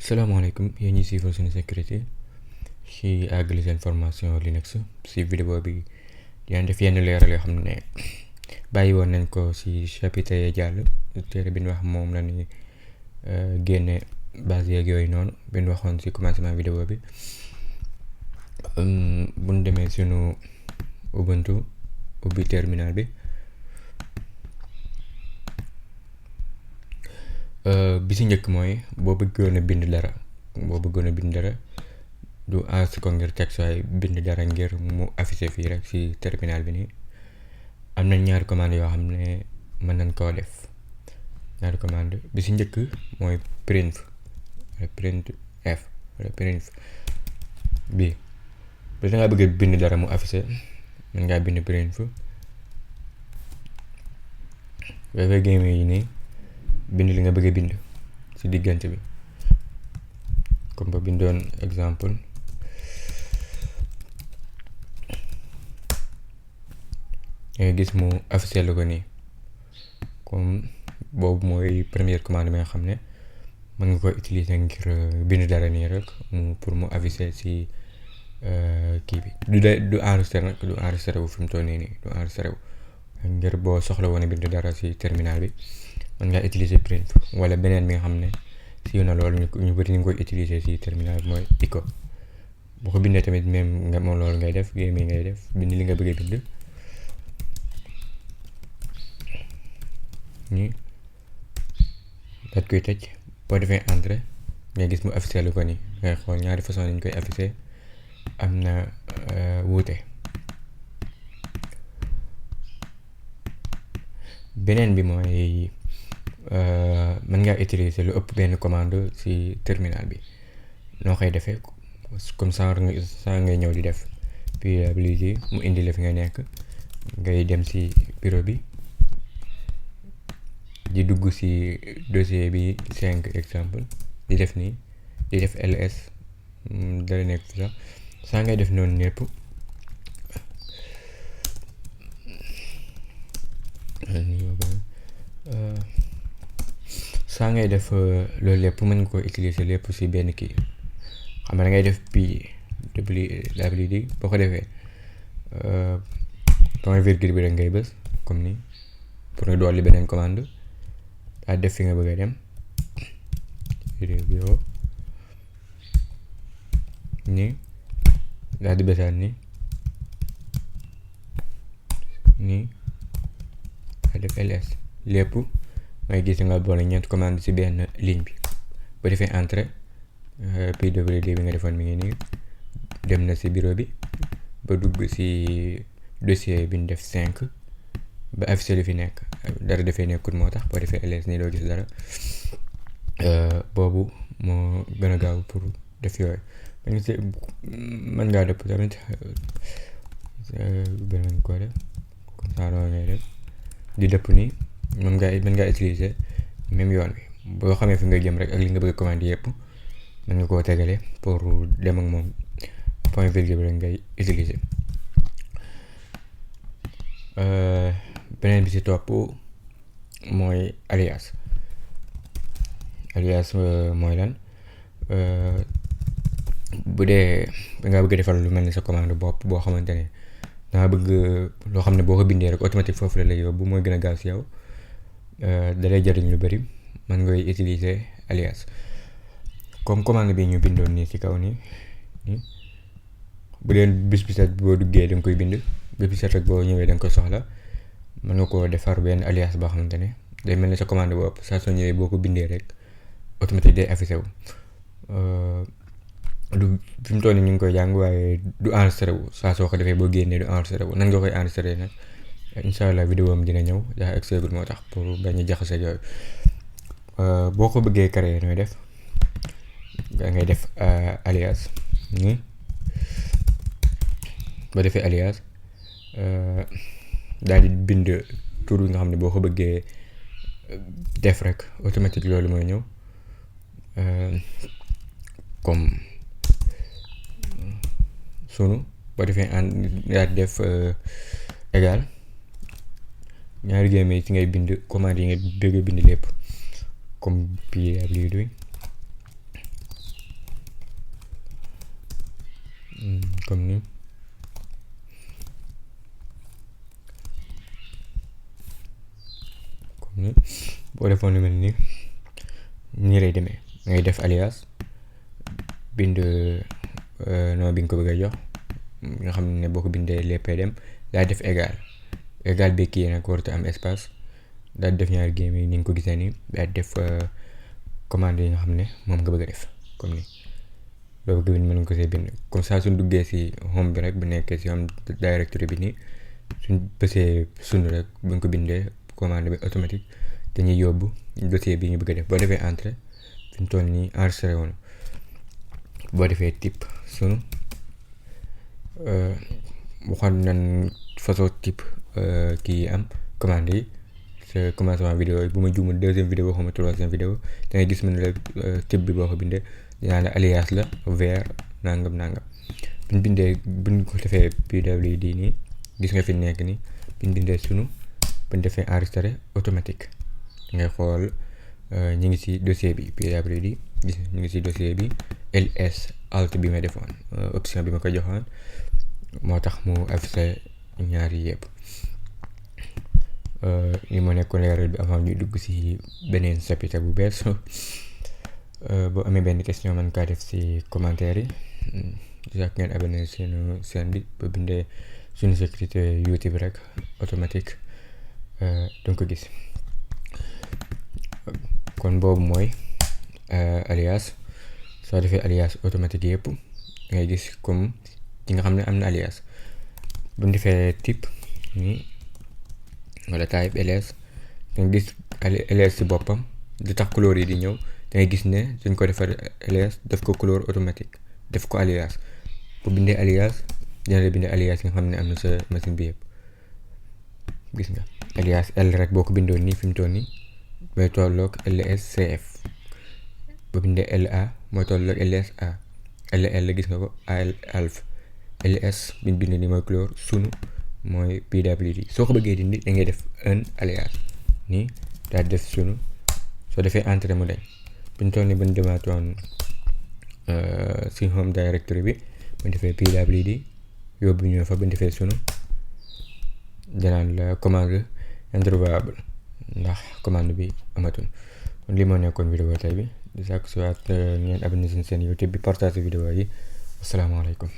salaamaaleykum yéen ñi suivre suñu sécurité ci àggali seen formation Linux ci vidéo bi dinañ def yenn leeral yoo xam ne bàyyi woon nañ ko ci chapitre yi jàll téere bi ñu wax moom la ni génne base yeeg yooyu noonu bi ñu waxoon ci commencement vidéo bi bu ñu demee suñu Ubuntu ubbi terminal bi bi ci njëkk mooy boo bëggoon a bind dara du enregistré ko ngir texte waaye bind dara ngir mu affiché fii rek ci terminal bi nii am na ñaari commande yoo xam ne mën nañ koo def ñaari commande bi ci njëkk mooy printf bi bu da ngaa bëgg bind dara mu affiché mën ngaa bind printf boo génne yi nii bind li nga bëgg a bind ci diggante bi comme ba bindoon exemple nga gis mu affiché lu ko nii comme boobu mooy première commande bi nga xam ne mën nga ko utiliser ngir bind dara nii rek pour mu affiché ci kii bi du enregistré nag du enregistré wu fi mu toll nii du enregistré wu ngir boo soxla woon a bind dara ci terminal bi mën ngaa utiliser print wala beneen bi nga xam ne siiw na loolu ñu bëri ñu ngi koy utiliser ci terminal bi mooy echo boo ko bindee tamit même nga moom loolu ngay def game yi ngay def bind li nga bëgg a bind nii daat koy tëj boo defee entrée nga gis mu affiché lu ko nii ngay xool ñaari façon lañ koy affiché am na wuute beneen bi mooy mën ngaa utiliser lu ëpp benn commande ci terminal bi noo koy defee comme ça ngay ñëw di def pwd mu indi la fi nga nekk ngay dem ci bureau bi di dugg ci dossier bi 5 exemple di def nii di def ls dala nekk fi sax saa ngay def noonu népp saa ngay def loolu lépp mën nga ko utiliser lépp ci benn kii xam nga da ngay def pwd boo ko defee point virgule bi rek ngay bës comme nii pour nga dolli beneen commande daa def fi nga bëgg a dem bureau nii daa di bësaat nii daa def ls lépp may gis nga boole ñeent commande ci benn ligne bi ba defee entrée pwd bi nga defoon mi ngi nii dem na ci bureau bi ba dugg ci dossier bi ñu def 5 ba affiché lu fi nekk dara dafay nekkut moo tax boo defee ls nii doo gis dara boobu moo gën a gaaw pour def yooyu mën ngaa dëpp tamit beneen ko def comme ça noonu ngay def di dëpp nii mën ngaa utiliser même yoon bi boo xamee fi nga jëm rek ak li nga bëgg commande yëpp mën nga koo tegale pour dem ak moom point virgule rek ngay utiliser beneen bi ci topp mooy alias mooy lan bu dee dangaa bëgg defal lu mel ni sa commande bopp boo xamante ne dangaa bëgg loo xam ne boo ko bindee rek automatique foofu la lay yóbbu mooy gën a gaaw ci yow dalay jariñ lu bari man ngay utiliser alias comme commande bi ñu bindoon nii ci kaw nii bu dee bis bi set boo duggee da nga koy bind bis bi set rek boo ñëwee da nga koy soxla mën nga koo defar benn alias boo xamante ne day mel ni sa commande bopp saa soo ñëwee boo ko bindee rek automatique day affiché wu du fi mu toll nii ñu ngi koy jàng waaye du enregistré wu saa soo ko defee boo génnee du enregistré wu nan nga koy enregistré nag incha allah vidéo am dina ñëw daa exegul moo tax pour bañ a jaxase yooyu boo ko bëggee créer nooy def da ngay def alias nii ba defee alias daal di bind tur bi nga xam ne boo ko bëggee def rek automatique loolu mooy ñëw comme sunu boo defee daal di def égal ñaari géeme ci ngay bind commande yi nga bëgg a bind lépp comme pwd comme ni boo defoon lu mel ni nii lay demee ngay def alias bind nom bi nga ko bëgg a jox nga xam ne boo ko bindee lépp dem daal def égal bi kii nag warut am espace daal def ñaari game yi ni nga ko gisee nii daal def commande yi nga xam ne moom nga bëgg a def comme ni loolu bëgg bind mën nga ko see bind comme ça suñ duggee si home bi rek bu nekkee si home directory bi nii suñ bësee sunu rek buñ ko bindee commande bi automatique dañuy yóbbu dossier bi ñu bëgg a def boo defee entrée fi mu toll nii enregistré woon boo defee type sunu waxoon nañ façon type kii am commande yi sa commencement vidéo yi bu ma juumul deuxième vidéo xaw ma troisième vidéo da ngay gis mën la type bi boo ko bindee dinaa la alias la vers nangam buñ bindee buñ ko defee pwd nii gis nga fi nekk ni buñ bindee sunu buñ defee enregistré automatique ngay xool ñu ngi si dossier bi pwd gis ñu ngi si dossier bi ls alt bi ma defoon option bi ma ko joxoon moo tax mu affiché ñaari yëpp li moo nekkoon leeral bi avant ñuy dugg si beneen chapitre bu bees boo amee benn question man kaa def si commentaire yi sax ngeen abonné seen chaîne bi ba bindee suñu sécurité YouTube rek automatique donc ko gis kon boobu mooy alias soo defee alias automatique yëpp ngay gis comme ki nga xam ne am na alias bu ñu defee type nii wala type ls danga gis ls si boppam di tax couleur yi di ñëw dangay gis ne suñ ko defar ls def ko couleur automatique def ko alias bu bindee alias dina la bindee alias nga xam ne am na sa machine bi yëpp gis nga alias l rek boo ko bindoon nii fi mu toll nii mooy tolloog lscf bu bindee la mooy tolloog lsa ll gis nga ko alf ls biñ bind ni mooy couleur sunu mooy pwd soo ko bëggee dindi da ngay def un alias nii daal def sunu soo defee entrée mu dañ buñ toll ni buñ demaatoon si home directory bi buñ defee pwd yóbbu ñu fa buñ defee sunu danaan la commande introuvable ndax commande bi amatul kon lii moo nekkoon vidéo tey bi di sàkku si waat ngeen abonné seen YouTube bi partage vidéo yi asalaamaaleykum